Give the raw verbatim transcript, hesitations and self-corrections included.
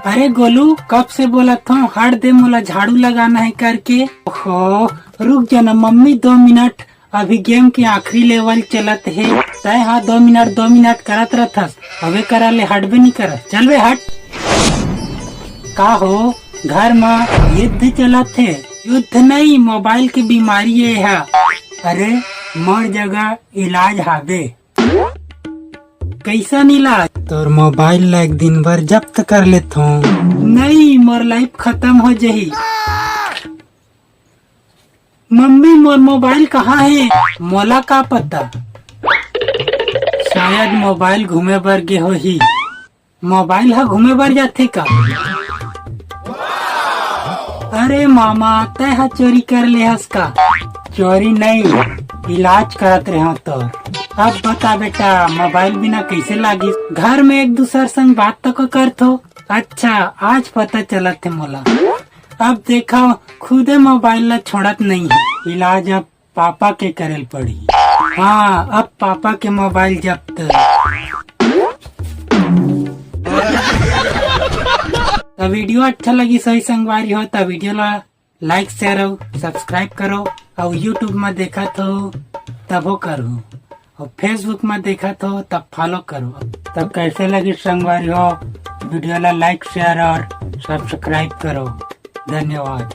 अरे गोलू, कब से बोलत हूँ, हट दे, मोला झाड़ू लगाना है करके। ओहो, रुक जाना मम्मी, दो मिनट, अभी गेम के आखिरी लेवल चलत हे। तय हा दो मिनट दो मिनट करत रथस, अबे करा ले हटबे नहीं करत। चल बे हट। का हो, घर म युद्ध चलत हे? युद्ध नहीं, मोबाइल के बीमारी ये हा। अरे, मोर जगह इलाज हाबे। कैसन इलाज? तोर मोबाइल ला एक दिन भर जब्त कर लेथों। नहीं, मोर लाइफ खत्म हो जही। मम्मी, मोर मोबाइल कहाँ हे? मोला का पता, शायद मोबाइल घूमे बर गे होही। मोबाइल ह घूमे बर जाथे का? अरे मामा, तय ह चोरी कर ले हस का? चोरी नहीं, इलाज करत रहे तोर। अब बता बेटा, मोबाइल बिना कैसे लागिस? घर में एक दूसर संग बात तो को करथो। अच्छा, आज पता चलत हे मोला। अब देखो, खुदे मोबाइल ला छोड़त नहीं है। इलाज अब पापा के करेल पड़ी। हाँ, अब पापा के मोबाइल जब्त। तो वीडियो अच्छा लगी सही संगवारी हो, तो वीडियो ला लाइक, शेयर अउ सब्सक्राइब करो। अउ YouTube में देखत हो तभो करो, अउ Facebook में देखत हो तब फॉलो करो। तब कैसे लगी संगवारी हो, वीडियो ला लाइक, शेयर और सब्सक्राइब करो। धन्यवाद।